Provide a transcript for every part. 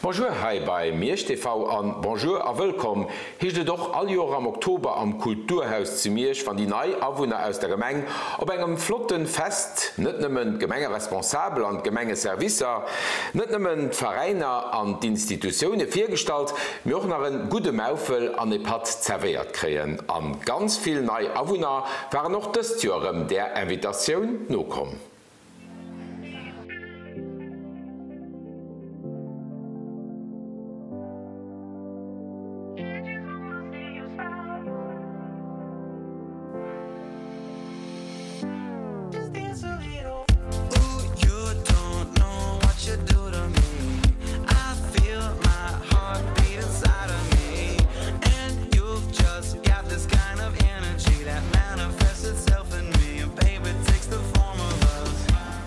Bonjour hei bei Miersch TV an Bonjour a Wëllkomm heescht et och all Joer am Oktober am Kulturhaus zu Miersch, wann déi nei Awunner aus der Gemeng op engem flotten Fest net nëmmen d'Gemengeresponsabel an d'Gemengeservicer, net nëmmen d'Veräiner an d'Institutioune virgestallt, mee och nach en gudde Maufel an e Patt zerwéiert kréien. An ganz vill nei Awunner waren och dëst Joer erëm där Invitatioun nokomm.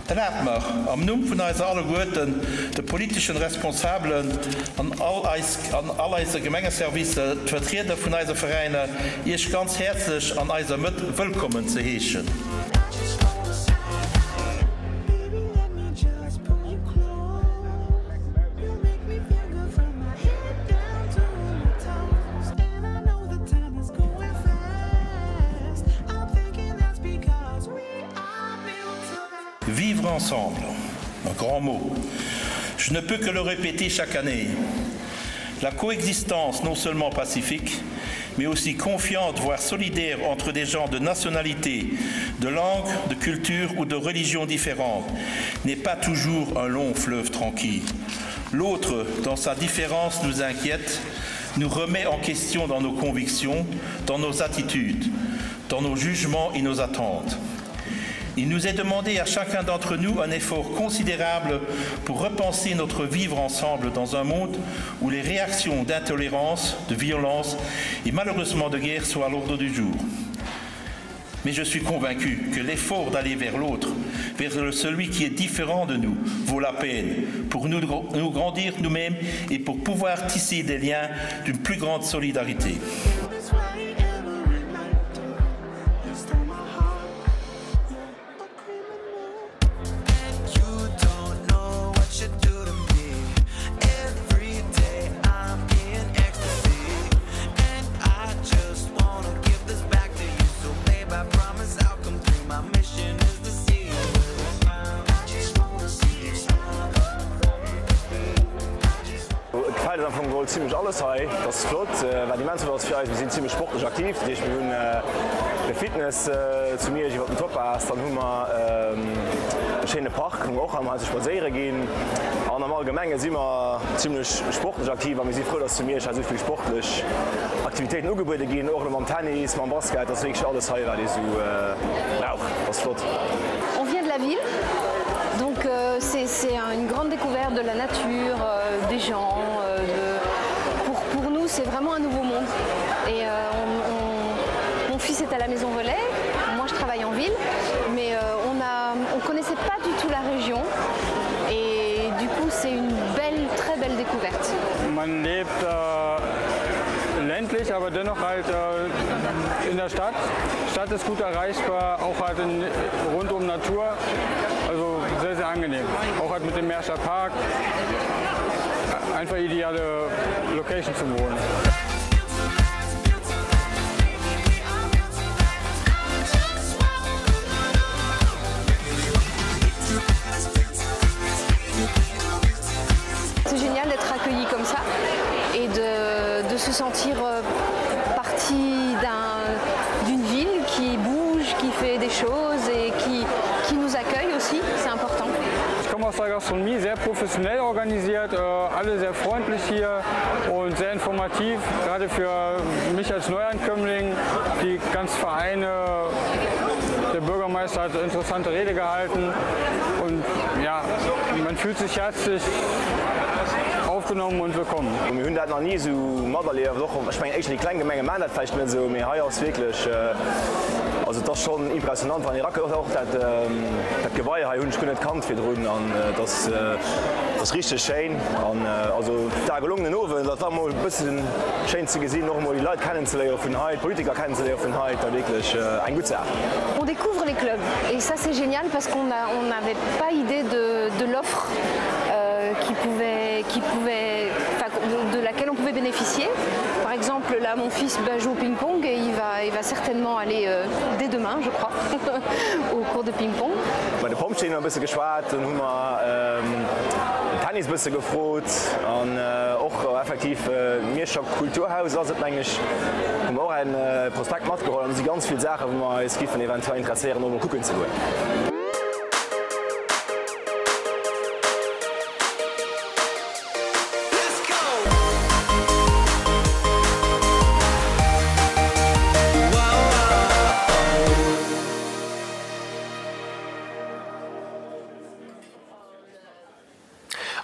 Erlaabt mer, am Numm vun eiser alleguerten, de politeschen Responsabelen an all eis an all eise Gemengeservicer, d'Vertrieder vun eise Veräiner, Iech ganz häerzlech an eiser Mëtt wëllkommen ze heeschen. Vivre ensemble, un grand mot. Je ne peux que le répéter chaque année. La coexistence non seulement pacifique, mais aussi confiante, voire solidaire entre des gens de nationalité, de langue, de culture ou de religion différentes, n'est pas toujours un long fleuve tranquille. L'autre, dans sa différence, nous inquiète, nous remet en question dans nos convictions, dans nos attitudes, dans nos jugements et nos attentes. Il nous est demandé à chacun d'entre nous un effort considérable pour repenser notre vivre ensemble dans un monde où les réactions d'intolérance, de violence et malheureusement de guerre sont à l'ordre du jour. Mais je suis convaincu que l'effort d'aller vers l'autre, vers celui qui est différent de nous, vaut la peine pour nous, nous grandir nous-mêmes et pour pouvoir tisser des liens d'une plus grande solidarité. Et gefält eis am Fong geholl zimlech alles hei. Et ass flott, wat immens flott ass fir eis, mir sinn zimlech sportlech aktiv, dat heescht mir hunn e Fitness zu Miersch iwwer den Topaz, dann hu mer e schéine Park, wou mer och hei ze spadséiere ginn an am Allgemenge si mer zimlech sportlech aktiv a mir si frou, dass zu Miersch hei esou vill sportlech Aktivitéiten ugebuede ginn, och elo mam Tennis, mam Basket, ass wierklech alles hei wat ee sou brauch, ass flott. On vient de la ville, donc c'est une grande découverte de la nature, des gens, de pour pour nous c'est vraiment un nouveau monde et on on mon fils est à la maison relais, moi je travaille en ville, mais on a on connaissait pas du tout la région et du coup c'est une belle très belle découverte. Man lebt ländlich, aber dennoch halt in der Stadt. Stadt ist gut erreichbar, auch halt in, rund um Natur. Also sehr, sehr angenehm. Auch halt mit dem Merscher Park. Einfach ideale Location zum Wohnen. C'est génial d'être accueilli comme ça et de, de se sentir euh, partie d'une ville qui bouge, qui fait des choses et qui, qui nous accueille aussi, c'est important. Ich komme aus der Gastronomie, sehr professionell organisiert, äh, alle sehr freundlich hier und sehr informativ, gerade für mich als Neuankömmling, die ganzen Vereine, der Bürgermeister hat interessante Rede gehalten und ja, man fühlt sich herzlich aufgenommen und willkommen. Mir hunn dat nach ni esou materlieft, och ech mengen éischter déi kleng Gemenge maachen dat vläicht net esou, mee hei ass wierklech, also et ass schonn impressionant wann ee erakënnt, och dat dat Gebai hei hunn ech guer net kannt virdrun an et ass ass richteg schéin an also et war e gelongenen Owend, et war emol e bëssen schéin ze gesinn, och emol déi Leit kennenzeléiere vun hei, d'Politiker kennenzeléiere vun hei, et war wierklech eng gutt Saach. On découvre les clubs et ça c'est génial parce qu'on a on n'avait pas idée de de l'offre. qui pouvait, qui pouvait, de laquelle on pouvait bénéficier. Par exemple, là mon fils bah, joue au ping-pong et il va, il va certainement aller euh, dès demain, je crois, au cours de ping-pong. Bei de Pompjeeën e bësse geschwat, dann hu mer den Tennis e bësse gefrot an och effektiv d'Mierscher Kulturhaus ass et meng ech, hu mer och en Prospekt matgeholl an do si ganz vill Saachen, wou mer eis giffen eventuell interesséieren och mol kucken ze goen.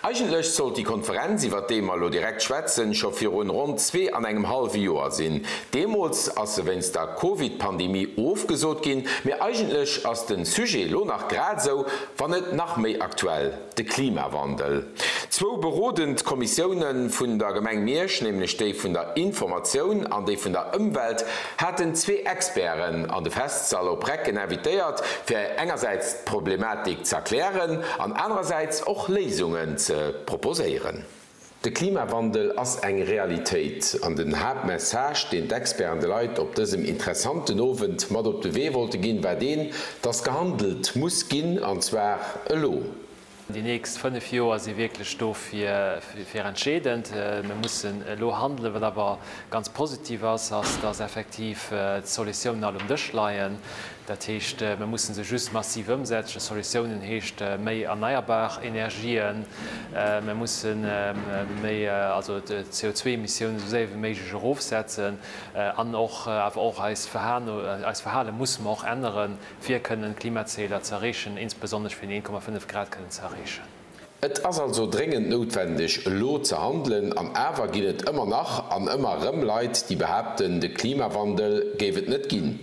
Eigentlech sollt déi Konferenz, iwwert déi mer elo direkt schwätzen, scho virun ronn zwee an engem hallwe Joer sinn. Deemools ass se wéinst der Covid-Pandemie ofgesot ginn, mee eigentlech ass de Sujet elo nach grad esou, wann net nach méi aktuell. De Klimawandel. Zwou berodend Kommissioune vun der Gemeng Miersch, nämlech déi vun der Informatioun an déi vun der Ëmwelt, haten zwee Experten an de Festsall op Recken invitéiert, fir engersäits d'Problematik z'erklären an anerersäits och Léisungen ze proposéieren. De Klimawandel ass eng Realitéit an den Haaptmessage, deen d'Experten de Leit op dësem interessanten Owend mat op de Wee wollte ginn, war deen, dass gehandelt muss ginn, an zwar elo. Déi nächst 5 Joer si wierklech do fir entscheedend. Mir mussen elo handelen. Wat awer ganz positiv ass, ass, dass effektiv d'Solutiounen all um Dësch leien. Dat heescht, mir mussen se just massiv ëmsetzen. Solutiounen heescht méi erneierbar Energien. Mir musse méi, also d'CO2-Emissiounen esou séier wéi méiglech erofsetzen an och awer och eis eis Verhale musse mer och änneren, fir kënnen d'Klimaziler ze erreechen, insbesonnesch fir den 1,5 Grad kënnen ze erreechen. Et ass also dréngend noutwendeg, elo ze handelen. An awer ginn et ëmmer nach an ëmmer erëm Leit, déi behaapten, de Klimawandel géif et net ginn.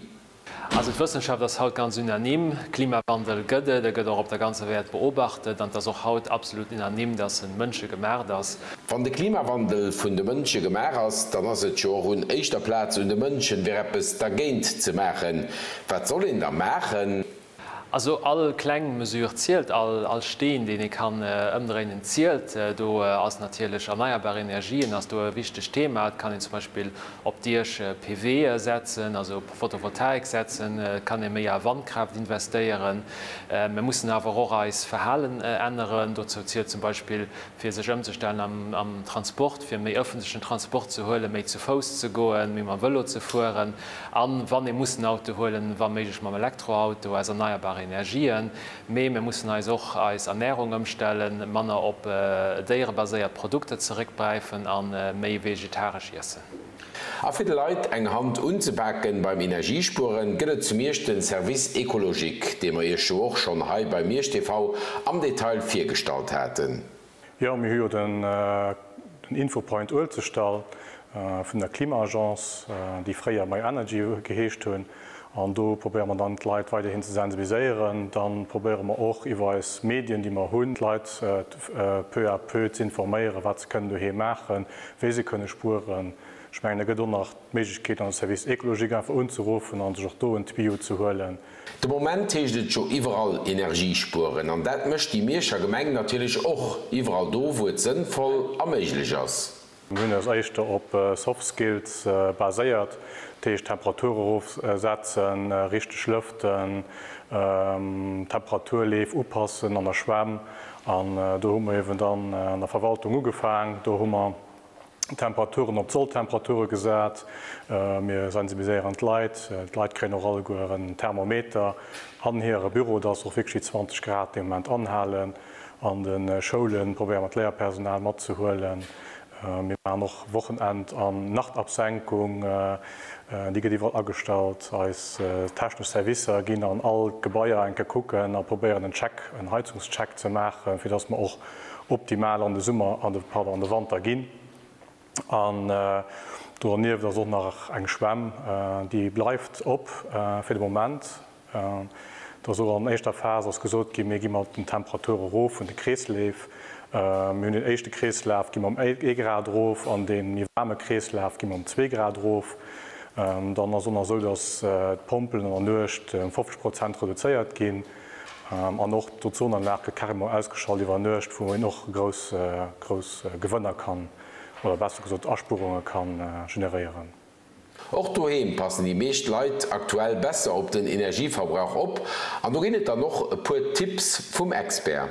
Also d'Wëssenschaft ass haut ganz unanime, Klimawandel gëtt et, e gëtt och op der ganzer Wäert beobachtet an et ass och haut absolut unanime, dass en mënschegemacht ass. Wann de Klimawandel vun de Mënsche gemaach ass, dann ass et jo och un éischter Plaz un de Mënschen, fir eppes dergéint ze maachen. Wat soll een da maachen? Also all kleng Mesure zielt, all Steen, deen ee kann ëmdréinen, zielt. Do ass natierlech erneierbar Energien ass do e wichtegt Thema. Et kann een zum Beispill op d'Diech PV setzen, also Photovoltaik setzen. Et kann ee méi a Wandkraaft investéieren. Mir mussen awer och eis Verhalen änneren. Dozou zielt zum Beispill fir sech ëmzestellen am Transport, fir méi ëffentlechen Transport ze huelen, méi zu Fouss ze goen, méi mam Vëlo ze fueren an, wann ee muss en Auto huelen, wa méiglech mam Elektroauto aus erneierbare Energien. Mee mir mussen eis och eis Ernärung ëmstellen, manner op déierebaséiert Produkter zeréckgräifen a méi vegetaresch iessen. A fir de Leit eng Hand unzepaken beim Energiespueren, gëtt et zu Miersch den Service Ecologique, dee mer Iech jo och schonn hei bei Miersch TV am Detail virgestallt haten. Jo, mir hu jo den Infopoint Uelzechtdall vun der Klima-Agence, déi fréier My Energy geheescht hunn. An do probéiere mer dann d'Leit weiderhin ze sensibiliséieren. Da probéiere mer och iwwer eis Medien, déi mer hunn, d'Leit peu à peu z'informéieren, wat se kënnen doheem maachen, wéi se kënne spueren. Ech mengen, da gëtt och nach d'Méiglechkeet, an de Service écologique einfach unzeruffen a sech och do en Tuyau ze huelen. De Moment heescht et jo iwwerall Energie spueren an dat mécht déi Mierscher Gemeng natierlech och, iwwerall do wou et sënnvoll a méiglech ass. Mir hunn eis éischter op Soft Skills baséiert, dat heescht Temperatur erofsetzen, richteg lëften, Temperaturleef upassen an der Schwämm. An do hu mer eeben dann an der Verwaltung ugefaang. Do hu mer d'Temperaturen op d'Solltemperature gesat. Mir sensibiliséieren d'Leit. D'Leit kréien och alleguer en Thermometer an hire Büro, dass och wierklech déi 20 Grad dee Moment anhalen. An de Schoule probéiere mer d'Léierpersonal matzehuelen. Mir maachen och Wochenend an Nachtabsenkung, déi gëtt iwwerall agestallt. Eis technesch Servicer ginn an all d'Gebaier eng Kéier kucken a probéieren en Check, en Heizungscheck ze maachen, fir dass mer och optimal an de Summer, an de, pardon, an de Wanter ginn. An donieft ass och nach eng Schwämm, déi bleift op fir de Moment. Et ass och an éischter Phas ass gesot ginn, mir gi mat den Temperature erof vun de Kreesleef. Mir hunn deen éischte Kreeslaf gi mer ëm ee Grad erof an dee méi waarme Kreeslaf gi mer ëm zwee Grad erof. Dann ass och nach esou, datt d'Pompelen an der Nuecht ëm 50 Prozent reduzéiert ginn. An och d'Ozonanlag gëtt carrément ausgeschalt iwwer Nuecht, wou een och grouss, grouss Gewënner kann, oder besser gesot Aspuerunge kann generéieren. Och doheem passen déi meescht Leit aktuell besser op den Energieverbrauch op an do ginn et dann och e puer Tipps vum Expert.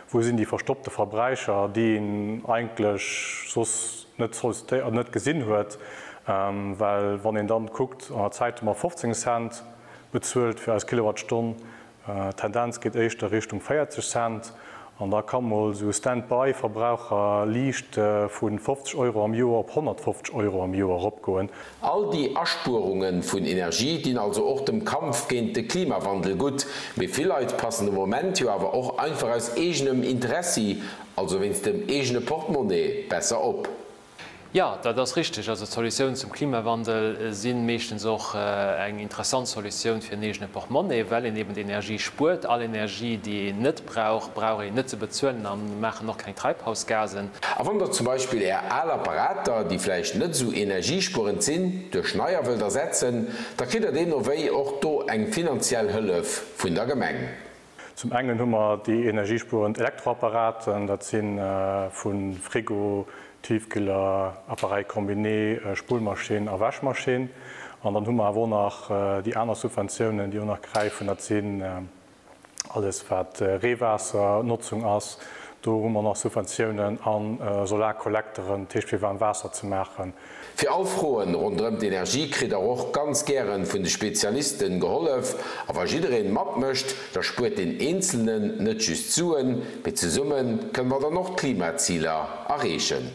Wou sinn déi verstoppte Verbräicher, déi een eigentlech soss net sollicitéiert, net gesinn huet? Well wann een dann kuckt, an der Zäit hu mer 15 Cent bezuelt fir eis Kilowattstonn, D'Tendenz geet éischter Richtung 40 Cent an da ka mol esou Stand-by-Verbraucher liicht vu 50 Euro am Joer op 150 Euro am Joer eropgoen. All déi Aspuerunge vun Energie dinn also och dem Kampf géint de Klimawandel gutt. Mee vill Leit passen de Moment jo awer och einfach aus eegenem Interessi, also wéinst dem eegene Portemonnaie, besser op. Jo, dat ass richteg. Also d'Solutiounen zum Klimawandel si meeschtens och eng interessant Solutioun fir den eegene Portemonnaie, well een eben d'Energie spuert. All Energie, déi een net brauch, brauch een net ze bezuelen a maachen och keng Treibhausgasen. A wann der zum Beispill Är al Apparater, déi vläicht net esou energiespuerend sinn, duerch neier wëllt ersetzen, da kritt der deemno wéi och do eng finanziell Hëllef vun der Gemeng. Zum engen hu mer déi energiespuerend Elektroapparaten, dat si vu Frigo, Tiefkühler, Appareil combiné, Spullmaschinn a Wäschmaschinn. An dann hu mer awer och nach déi aner Subventiounen, déi och nach gräifen, dat sinn alles wat Reewaassernotzung ass, do hu mer nach Subventiounen, a Solarkollekteren, dat heescht fir waarm Waasser ze maachen. Fir all Froen ronderëm d'Energie kritt der och ganz gären vun de Spezialisten gehollef. A wa jiddereen matmécht, da spuert deen Eenzelnen net just Suen, mee zesummen kënne mer dann och d'Klimaziler erreechen.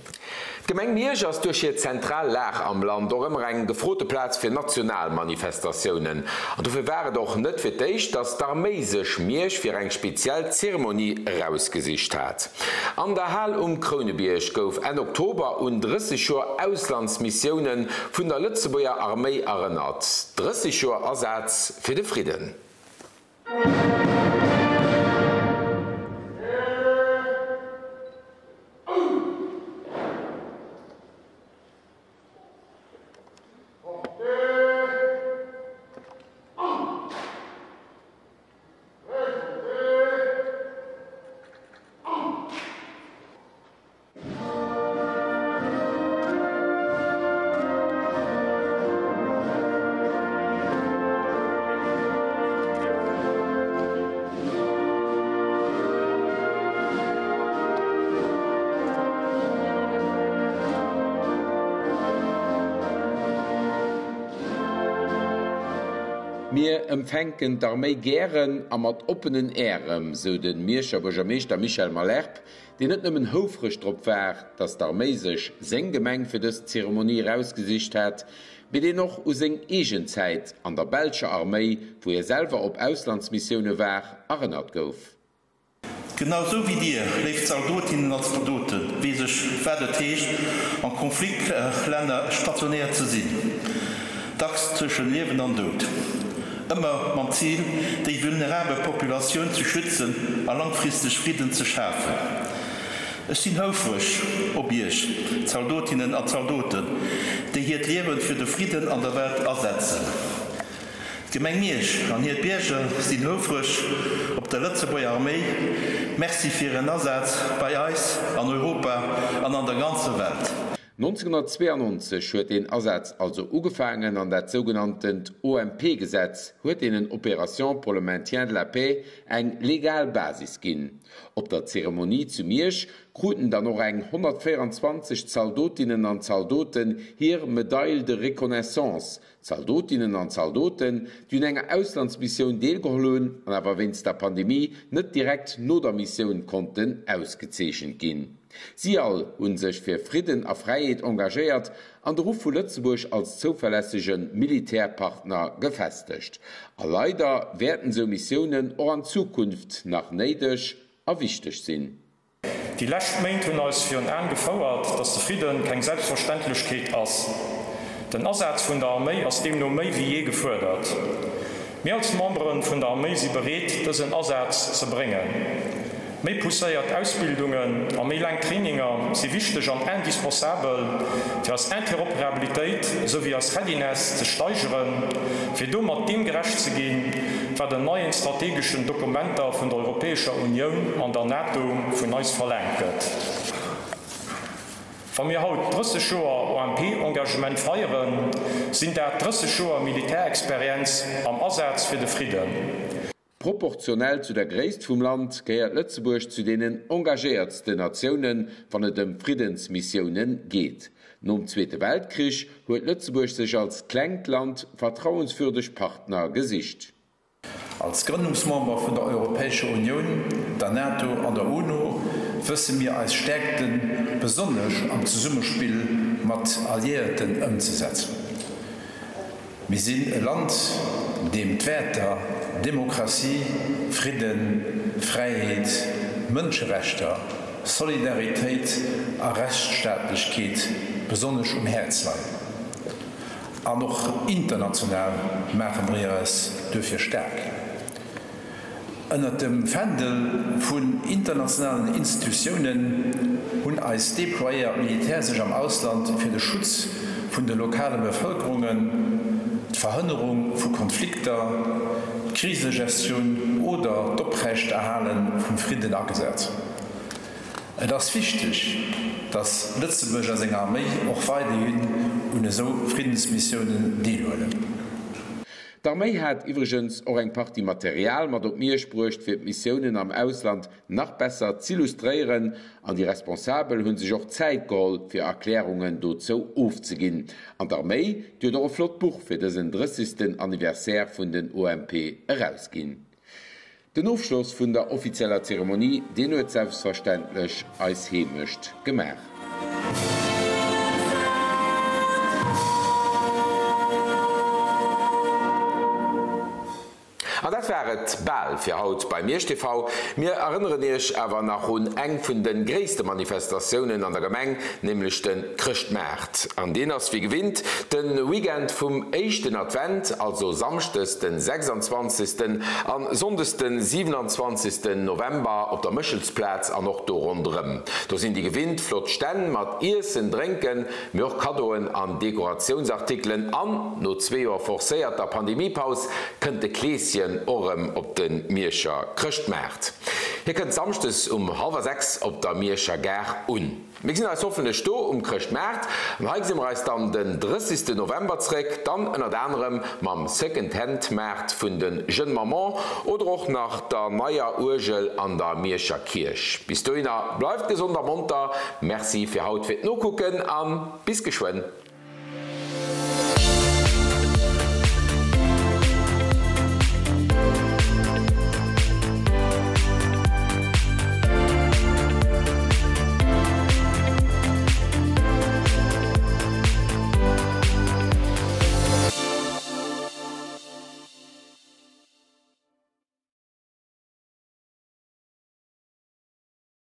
D'Gemeng Miersch ass duerch hir zentral Lag am Land och ëmmer eng gefrote Plaz fir national Manifestatiounen. An dofir war et och net fir d'éischt, datt d'Arméi sech Miersch fir eng speziell Zeremonie erausgesicht hat. An der Hal um Krounebierg gouf Enn Oktober un 30 Joer Auslandsmissioune vun der Lëtzebuerger Arméi erënnert. 30 Joer Asaz fir de Fridden. Mir empfänken d'Arméi gären a mat oppenen Ärem, sou de Mierscher Buergermeeschter Michel Malherbe, deen net nëmmen houfreg drop war, datt d'Arméi sech seng Gemeng fir dës Zeremonie erausgesicht hat, mee deen och u seng eegen Zäit an der belscher Arméi, wou hie selwer op Auslandsmissioune war, erënnert gouf. Genau sou wéi dir, léif Zaldotinnen a Zaldoten, weess ech, wat et heescht, an Konfliktlänner stationéiert ze sinn, dacks tëschent Liewen an Doud, ëmmer mam Zil, déi vulnerabel Populatioun ze schützen a langfristeg Fridden ze schafen. Ech sinn houfreg op iech, Zaldotinnen a Zaldoten, déi hiert Liewen fir de Fridden an der Welt asetzen. D'Gemeng Miersch an hir Bierger sinn houfreg op der Lëtzebuerger Arméi. Merci fir Ären Asaz bei eis, an Europa an an der ganzer Welt. 1992 huet deen Asaz also ugefaangen an dat sougenanntent OMP-Gesetz huet deenen Opérations pour le maintien de la paix eng legal Basis ginn. Op der Zeremonie zu Miersch kruten dann och eng 124 Zaldotinnen an Zaldoten hir Medaille de reconnaissance, Zaldotinnen an Zaldoten, déi un enger Auslandsmissioun deelgeholl hunn an awer wéinst der Pandemie net direkt no der Missioun konnten ausgezeechent ginn. Si all hu sech fir Fridden a Fräiheet engagéiert an de Ruff vu Lëtzebuerg als zouverlässege Militärpartner gefestegt. A leider wäerten sou Missiounen och an Zukunft nach néideg a wichteg sinn. Déi lescht Méint hunn eis virun Aen gefouert, dass de Fridden keng Selbstverständlechkeet ass. Den Asaz vun der Arméi ass deemno méi wéi jee gefuerdert. Mir als Memberen vun der Arméi si bereet, dësen Asaz ze bréngen. Méi pousséiert Ausbildungen a méi laang Traininger si wichteg an indispensabel, fir eis Interoperabilitéit esou wéi eis Readiness ze steigeren, fir domat deem gerecht ze ginn, wat. wat an neien strategeschen Dokumenter vun der Europäescher Unioun an der NATO vun eis verlaangt gëtt. Wa mir haut 30 Joer OMP-Engagement feieren, sinn dat 30 Joer Militärexperienz am Asaz fir de Fridden. Proportionell zu der Gréisst vum Land gehéiert Lëtzebuerg zu deenen engagéiertsten Natiounen, wann et ëm Friddensmissioune geet. Nom Zweete Weltkrich huet Lëtzebuerg sech als klengt Land vertrauenswürdeg Partner gesicht. Als Grënnungsmember vun der Europäescher Unioun, der NATO an der UNO wësse mir eis Stäerkte besonnesch am Zesummespill mat Alliéierten ëmzesetzen. Mir sinn e Land, deem d'Wäerter Demokratie, Fridden, Fräiheet, Mënscherechter, Solidaritéit a Rechtsstaatlechkeet besonnesch um Häerz leien. An och international maache mir eis duerfir staark. Ënnert dem Fändel vun internationalen Institutiounen hunn eis deployéiert Militär sech am Ausland fir de Schutz vun de lokale Bevëlkerungen, d'Verhënnerung vu Konflikter, d'Krisegestioun oder d'Oprechterhale vum Fridden agesat. Et ass wichteg, datt Lëtzebuerg a seng Arméi och weiderhin un esou Friddensmissiounen deelhuelen. D'Arméi hat iwwregens och eng Partie Material mat op Miersch bruecht, fir d'Missiounen am Ausland nach besser z'illustréieren, an déi Responsabel hu sech och Zäit geholl, fir Erklärungen dozou ofzeginn. An d'Arméi, déi huet och e flott Buch fir dësen drëssegsten Anniversaire vun den OMP erausginn. Den Ofschloss vun der offizieller Zeremonie, deen huet selbstverständlech eis Heemecht gemaach. An dat war et bal fir haut bei Miersch TV. Mir erënneren Iech awer nach un eng vun de gréisste Manifestatiounen an der Gemeng, nämlech de Chrëschtmaart. An deen ass wéi gewinnt de Weekend vum éischten Advent, also Samschdes den 26. An Sonndes den 27. November op der Méchelsplaz an och do ronderëm. Do sinn déi gewinnt flott Stänn mat Iessen, Drénken, mee och Kaddoen an Dekoratiounsartikelen. An no zwee Joer forcéierter Pandemiepaus kënnt de Kleeschen och erëm op de Mierscher Chrëschtmaart. Hie kënnt Samschdes um hallwer 6 op der Mierscher Gare un. Mir gesinn eis hoffentlech do um Chrëschtmaart an hei gesi mer eis dann den 30. November zréck, dann ënnert anerem mam Second Hand Maart vun de Jeunes Mamans oder och nach der neier Uergel an der Mierscher Kierch. Bis dohinner bleift gesond a monter, Merci fir haut fir d'Nokucken an bis geschwënn.